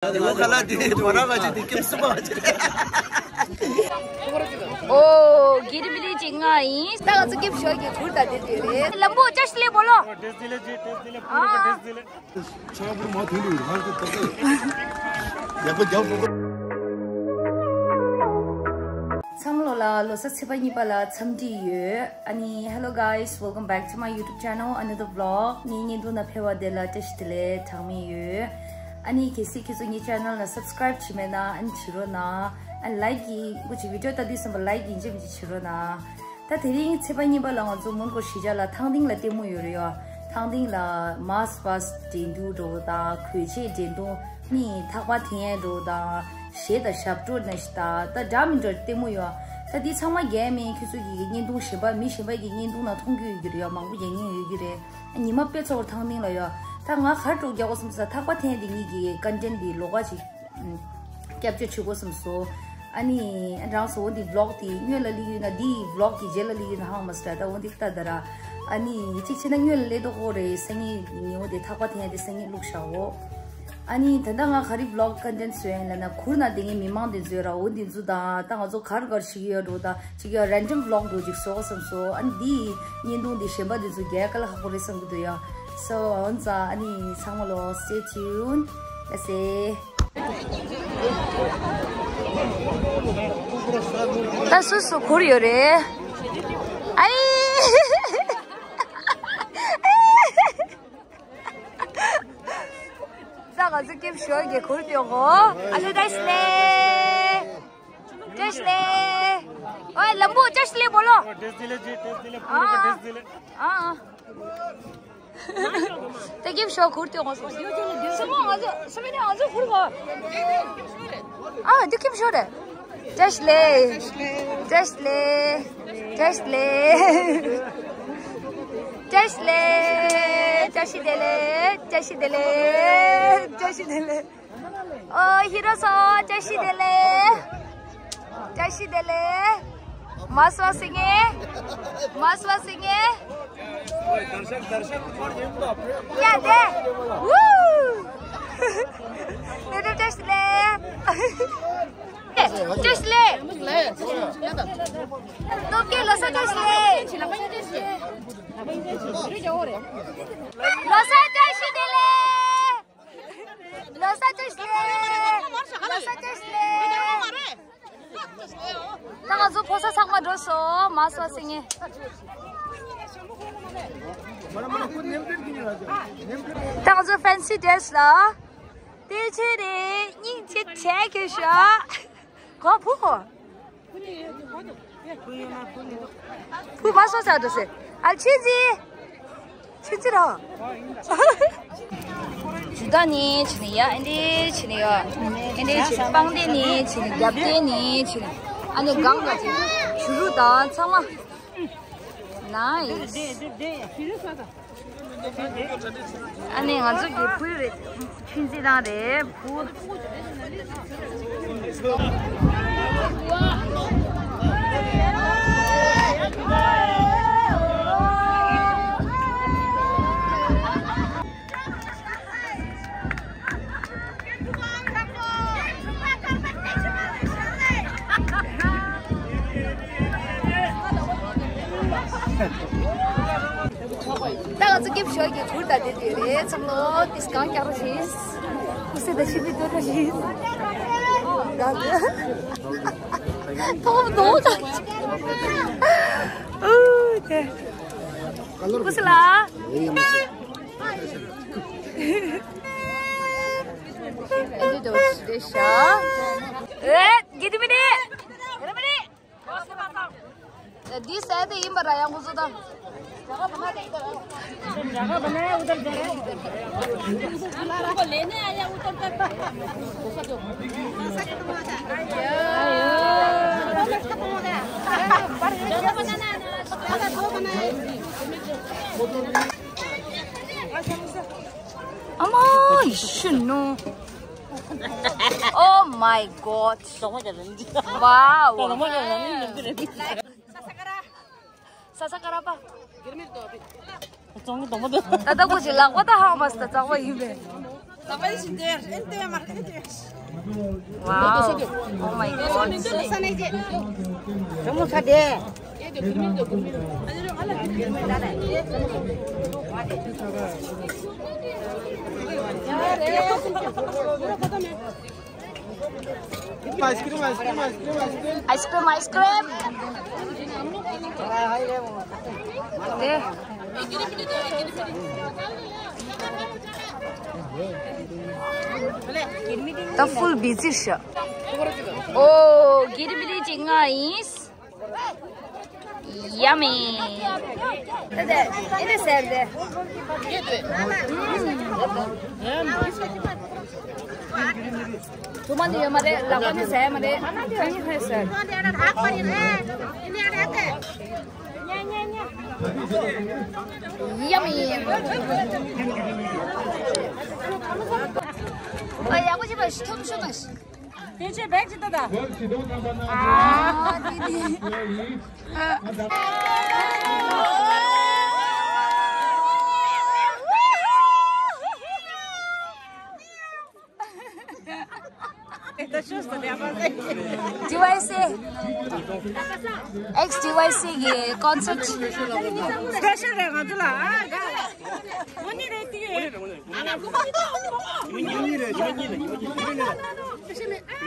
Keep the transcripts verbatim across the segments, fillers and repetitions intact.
ཁ་ལག་དེ་དོ་ར་ག་ཅི་དེ་ཀེམ་སུ་པ་ཅི། ཨོ་གི་རི་མི་རི་ཅི་ང་ཡིན། ད་ང་ཚོ་ཀེམ་ཤོ་གི་ཁུར་ད་དེ་དེ་རེད། ལམ་བོ་ཅ་ཤི་ལེ་བོ་ལོ། ཏེས་དི་ལེ་ཇི་ཏེས་དི་ལེ་ཕུ་ནུ་ཏེས་དི་ལེ། ཆ་བུར་མ་ཐུན་རུ་ཧང་གི་ཏག་ཏག་ཡག་པོ་རྒྱབ་ཕུ། ཚང་མ་ལོ་ལ་ལོ་གསར་ཚེས་པ་གཉིས་པ་ལ་འཚམས་འདྲི་ཡོད། ཨ་ནི། Hello guys, welcome back to my YouTube channel, another vlog. ངའི་བརྙན་ཐུང་ནང་ཕེབས་པ་དེ་ལ་བཀྲ་ཤིས་བདེ་ལེགས་གྲངས་མེད་ཡོད། ཨ་ནི་གལ་སྲིད་ཁྱེད་ཚོ་ངའི་channel་ལ་subscribe་བྱས་མེད་ན་ཨ་ནི་བྱེད་རོགས་གནང་། ཨ་ནི་like་གི་ངུ་ཅིག་video་ལྟ་དུས་ཙམ་པ་like་ཡིན་གཅིག་མིན་གཅིག་བྱེད་རོགས་གནང་། ད་དེ་རིང་ཚེས་པ་གཉིས་པ་ལ་ང་ཚོ་མོན་གྷོ་གཞིས་ཆགས་ལ་ཐང་སྟེང་ལ་ལྟད་མོ་ཡོད་རེད་ཡ། ཐང་སྟེང་ལ་མཱས་བཱས་འགྲན་བསྡུར་འགྲོ་དང་གོས་ཆས་འགྲན་བསྡུར་ནི་ཐག་པ་འཐེན་འགྲོ་དང་གཞས་དང་ཞབས་བྲོ་ནི་ཞིག་དང་ད་འདྲ་མི་འདྲ་ལྟད་མོ་ཡོད་ཨ། ད་འདི་ཚང་མ་རྒྱལ་མིན་ཁྱོད་ཚོ་གི་བརྙན་ཐུང་གཞན་པ་མི་གཞན་པ་གི་བརྙན་ཐུང་ནང་མཐོང་རྒྱུ་ཡོད་ཀྱི་རེད་ཡ། མང་པོ་རྒྱལ་ངེས་ཡོད་ཀྱི་རེད། ཉི་མ་དཔེ་ཚོར་ཐང་སྟེང་ལ་ཡོད། ད་ང་གར་འགྲོ་རྒྱག་གོ་སམ་ས་ཐག་པ་འཐེན་འདི་གཉིས་ཀྱི་content་འདི་ལོགས་ཀ་ཅིག་སྐྱབས་བཅོལ་བྱེད་དགོས་བསམ་སོང་། ཨ་ནི་རང་སོ་འོ་འདི་vlog་དེ་སྔོན་ལ་ལི་ཡོད་ན་འདི་vlog་གི་རྗེས་ལ་ལི་ཡོད་ན་ཧང་མ་སི་ད་འོ་འདི་ལྟ་ད་ར། ཨ་ནི་གཅིག་བྱས་ན་སྔོན་ལ་ལས་ཏོ་ཧོ་རེ་སང་ཉིན་ཉི་འོ་དེ་ཐག་པ་འཐེན་ཡ་དེ་སང་ཉིན་བླུགས་བཞག་འོ། ཨ་ནི་ད་ལྟ་ང་ག་རེ་vlog content་བཟོས་ཡིན་ལ་ན་གུར་ན་དེ་ངའི་མི་མང་དེ་ཚོས་ར་འོ་འདི་ཚོ་དང་ད་ང་ཚོ་གར་གར་ཞིག་ཡོད་འགྲོ་དང་གཅིག་ཡ་random vlog་འགྲོ་ཅིག་བཟོ་བསམ་སོང་། ཨ་ནི་འདི་བརྙན་ཐུང་འདི་གཞན་པ་འདི་ཚོ་རྒྱལ་ཁ་ལ་ཧ་གོ་རེད་བསམ་གི་འདུག་ཡ། So འོན་ཙང་ཨ་ནི་ཚང་མ་ལོ་stay tuned། ལ་སེ། ད་སུ་སུ་གུར་ཡོད་རེད། ཨའི། ད་ང་ཚོ་ཀེམ་ཤོ་གི་གུར་སྟོན་གོ། ཨ་ལེ་བཀྲ་ཤིས་བདེ་ལེགས། བཀྲ་ཤིས་བདེ་ལེགས། ཨོའི་ལམ་བོ་བཀྲ་ཤིས་བདེ་ལེགས་བོ་ལོ། ཏེས་དི་ལེ་ཇི་ཏེས་དི་ལེ་ཕུ་ནུ་ཏེས་དི་ལེ། ཨ་ཨ། ད་ཀེམ་ཤོ་གུར་སྟོན་གོ་སོང་། སུ་མོ་ང་ཚོ་སུ་མི་ནི་ང་ཚོ་གུར་གོ། ཨ་འདི་ཀེམ་ཤོ་རེད། བཀྲ་ཤིས་བདེ་ལེགས། བཀྲ་ཤིས་བདེ་ལེགས། བཀྲ་ཤིས་བདེ་ལེགས། བཀྲ་ཤིས་བདེ་ལེགས། བཀྲ་ཤིས་བདེ་ལེགས། བཀྲ་ཤིས་བདེ་ལེགས། བཀྲ་ཤིས་བདེ་ལེགས། ཨོ་ཧི་རོ་སོ་བཀྲ་ཤིས་བདེ་ལེགས། བཀྲ་ཤིས་བདེ་ལེགས། མཱས་བཱས་སིང་ངེ། མཱས་བཱས་སིང་ངེ། ཡ་དེ། ཝུ། ནེ་ནེ་བཀྲ་ཤིས་བདེ་ལེགས། བཀྲ་ཤིས་བདེ་ལེགས། ནོར་སྐལ་ལོ་གསར་བཀྲ་ཤིས་བདེ་ལེགས། ལོ་གསར་བཀྲ་ཤིས་བདེ་ལེགས། ལོ་གསར་བཀྲ་ཤིས་བདེ་ལེགས། ལོ་གསར་བཀྲ་ཤིས་བདེ་ལེགས། ད་ང་ཚོ་ཕོ་གསར་ཚང་མ་འགྲོ་སོང་། མཱས་བཱས་སིང་ངེ། ད་ང་ཚོ་fancy dress་ལ། དེ་ཆེ་རེད། སྙིང་རྗེ་ཆེ་གི་ཤོག་གོ་བུ། བུ་མ་སོ་ས་འགྲོ་སེ། ཨ་ཆི་ཟི། ཆི་ཟི་ར། ཇུ་ད་ནི་ཆི་ནི་ཡ། ཨེ་འདི་ཆི་ནི་ཡ། ཨེ་འདི་ཆི་ནི་པང་དེ་ནི་ཆི་ནི་རྒྱབ་དེ་ནི་ཆི་ནི། ཨ་ནི་གང་ག་ཅི། ཇུ་རུ་དང་ཚང་མ། Nice། ཨ་ནི་ང་ཚོ་གི་བུ་རེད། ཆུན་ཙི་རང་རེད། བུ། ད་ང་ཚོ་སྐྱིད་ཤོད་ཀྱི་གུར་དང་དེ་དེ་རེད། ཚང་མ་ལོ་ཏིས་གང་རྒྱག་རོགས་ཞིག །ཁུ་སི་ད་ཤི་བི་ཏོ་རོགས་ཞིག །གང་དུ་ཐོག་མདོག་དང་། ཨུ་དེ་ཁུ་སི་ལ། ཨེ་འདི་འདྲ་བོ་ཞིག་རེད་ཤག །ཨེ་གི་དུ་མི་ནི་རེ་མི་ནི། འདི་ཟས་དེ་ཡིན་པ་ར་ཡང་ཁོ་ཚོ་དང་། ཨ་མ་ཡི་ཤུ་ནོ། Oh my god. Wow. ས་ས་ཀ་ར་པ། ད་ལྟ་ཁོ་ཅི་ལག་པ་ད་ཧ་མ་སི་ད་ཙག་པ་ཡིན་པས། Wow. Oh my God. Ice cream, ice cream, ice cream, ice cream. Ice cream, ice cream. The full busy ཤག Oh, གིར་མི་རིགས་ཅིག་ང་ཡིན། Yummy. It is, it is served. ཐུ་མ་ནི་ཡོད་མ་རེད། ལག་པ་ནི་ཟ་ཡ་མ་རེད། ཁ་ཉིན་ཧེ་ཟེར། Yummy. ཨ་ཡག་པོ་ཅིག་པ་ཐུམ་ཤོ་མ་ཤི། དེ་ཆེ་བེག་ཅི་ཏོ་ད། ཨ་དེ་དེ། ཌི་ཝའི་སི། ཨེགས་ཌི་ཝའི་སི་གི་ཀོན་སར་ཊི། སི་པེ་ཤལ་རེད་ང་ཚོ་ལ། ཨ་ག་ལ། འོ་ནི་རེད་དེ།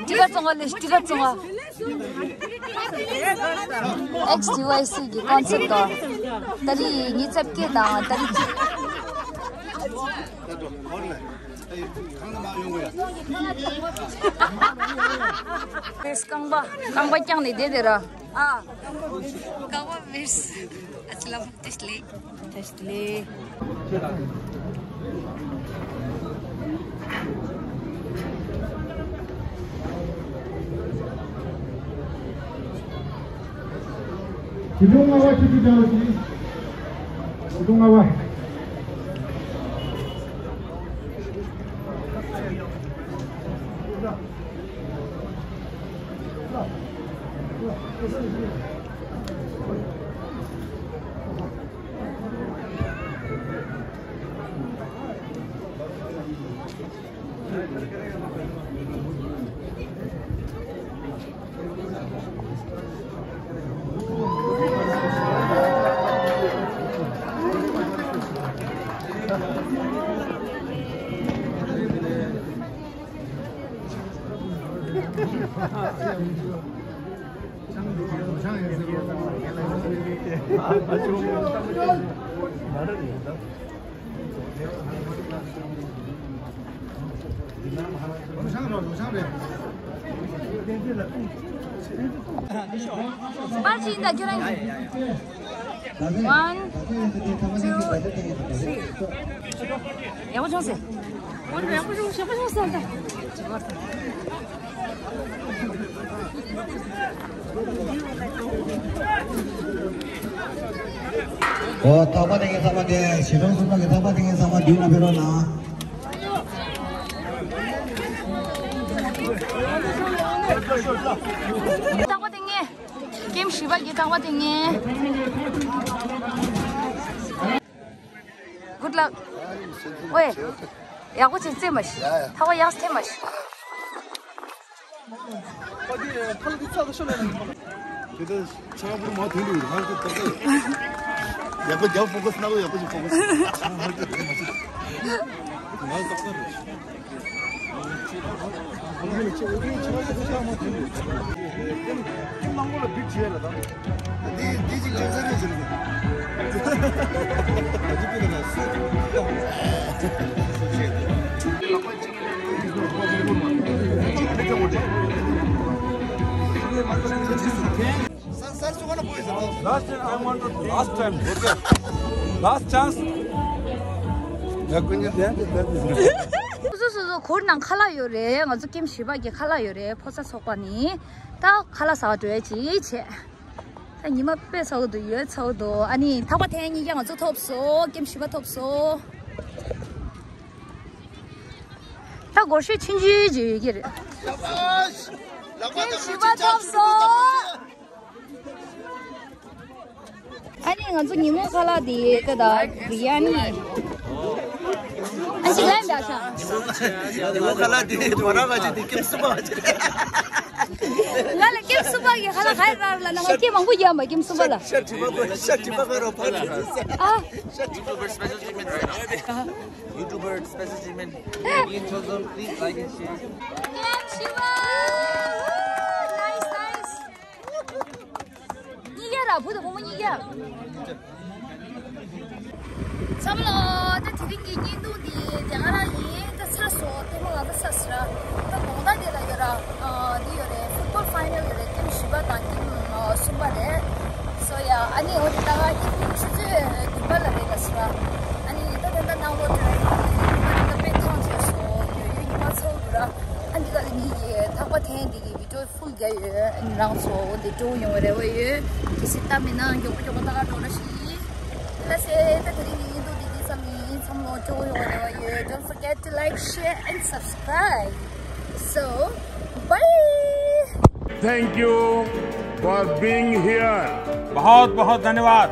ཊི་ཀེཊ་བཙོང་བ་ལས། ཊི་ཀེཊ་བཙོང་བ། ཨེགས་ཌི་ཝའི་སི་གི་ཀོན་སར་ཊི་དང་། ཏ་རིག་ཉི་ཤུ་རྩ་བརྒྱད་དང་ཏ་རིག་གཅིག་རྐང་པ་རྐང་པ་བརྐྱངས་ནས་བསྡད་དེ་ར། ཨ། རྐང་པ་མེད། ཨ་ཙི་ལམ་ཏེ་ལེ། ཏེ་ལེ། ཁྱེད་རང་ལྔ་པ་ཁྱེད་ཀྱི་ལྟ་བ་ཞིག་ཁྱེད་རང་ལྔ་པ། པར་ཅིག་ཡིན་ད་ཁྱོད་རང་གིས། One, two, three. ཡག་པོ་བྱུང་ཟེར། ཡག་པོ་བྱུང་། ཡག་པོ་བྱུང་ཟེར་ད། ཨོ། ཐག་པ་འཐེན་མཁན་ཚང་མ་དེ། ཞེ་སྒྲོམ་གསུམ་པ་གི་ཐག་པ་འཐེན་མཁན་ཚང་མ་མདུན་ལ་ཕེབས་རོགས་གནང་། ཐག་པ་འཐེན་མཁན། ཀེམ་བཞི་པ་གི་ཐག་པ་འཐེན་མཁན། Good luck. ཝེ། ཡག་པོ་ཅིག་རྩེ་མ་ཤི། ཡ་ཡ། ཐག་པ་ཡག་ཐེ་མ་ཤི། ཁྱེད་ཚོ་ཆང་བུར་མ་ཐོན་འདུག་ང་ཚོ་ཏག་ཏག་ཡག་པོ་རྒྱབ་ཕོ་ཁ་སྣ་བོ་ཡག་པོ་ཞིག་ཕོ་ཁ་ང་ཏག་ཏག་རེད། Last time I wanted, last time, okay. Last chance. ཡ། ཀུན་གྱིས་ལྡན་དེ་ལྡན་དེ། སོ་སོ་སོ་སོ་གུར་ནང་ཁ་ལག་ཡོད་རེད། ང་ཚོ་ཀེམ་བཞི་པ་གི་ཁ་ལག་ཡོད་རེད། ཕོ་གསར་ཚོགས་པ་ནི་ད་ཁ་ལག་ཟ་བ་འགྲོ་ཡ་ཅིག་བྱས། ད་ཉི་མ་དཔེ་ཚ་བོ་འདུག་ཡོད་ཚ་བོ་འདུག་ཨ་ནི་ཐག་པ་འཐེན་གཉིས་ཀ་ང་ཚོ་ཐོབ་སོང་། ཀེམ་བཞི་པ་ཐོབ་སོང་། ད་སྒོར་གཞས་ཆུང་ཆུང་ཅིག་ཡོད་ཀྱི་རེད། ཀེམ་བཞི་པ་ཐོབ་སོང་། ཨ་ནི་ང་ཚོ་ཉིན་མོ་ཁ་ལག་དེ་ད་ལྟ་བི་རི་ཡ་ནི། ཨ་ཅིག་ལན་འདྲ་ཤག་ཉི་མོ་ཁ་ལག་དེ་ང་རང་ང་ཅིག་དེ་ཀེམ་སུ་པ་ང་ཅིག་ང་ལ་ཀེམ་སུ་པ་གི་ཁ་ལག་ཧ་ར་ལ་ན་ང་ཀེམ་མང་པོ་རྒྱབ་མ་ཀེམ་སུ་པ་ལ། ཤ་དྲི་མ་གོ་ཤ་དྲི་མ་གོ་རོ་པ་ཨ། YouTuber special treatment right now. YouTuber special treatment. Being chosen, please like and share. ཀེམ་སུ་པ། Nice, nice. གཉིས་ཀ་ར་བུ་དང་བུ་མོ་གཉིས་ཀ། བསམ་བློ་ད་དེ་རིང་གི་བརྙན་ཐུང་འདི་དེ་ག་རང་ཡིན། ད་ཚར་སོང་། ཐེངས་མ་ང་ད་ཚར་སོང་ར། ད་དགོང་དག་དེ་ལ་ཡོད་ར། ཨ་འདི་ཡོད་རེད། ཕུཊ་བོལ་ཕའི་ནལ་ཡོད་རེད། ཀེམ་བཞི་པ་དང་ཀེམ་ཨ་གསུམ་པ་རེད། སོ་ཡ། ཨ་ནི་འོ་དེ་ད་ག་ཨི་བི་ནིང་ཆུ་ཚོད་བདུན་པ་ལ་རེད་ལ་སོང་ར། ཨ་ནི་ད་ད་ད་ནང་ལོགས་དེ་ད་དཔེ་ཐང་ཆད་སོང་། ཡོད་ཡོད་ཉི་མ་ཚ་བོ་འདུག་ར། ཨ་འདི་ག་ལ་ངེད་ཀྱི་ཐག་པ་འཐེན་འདི་གི་བི་ཌིའོ་ཕུལ་རྒྱག་ཡོད། ཨ་ནི་རང་ཚོ་འོ་འདི་སྤྲོ་ཡོང་བའི་རེ་བ་ཡོད། གལ་སྲིད་ལྟ་མེད་ན་མགྱོགས་པོ་མགྱོགས་པོ་ལྟ་ག་འགྲོ་ར་ཞིག་ཡིན། ལགས་སེ། ད་དེ་རིང་གི་བརྙན་ཐུང་འདི་འདི་ཙམ་ཡིན། ཚང་མ་ལོ་སྤྲོ་ཡོང་བའི་རེ་བ་ཡོད། Don't forget to like, share and subscribe. So, bye. Thank you for being here. बहुत बहुत धन्यवाद।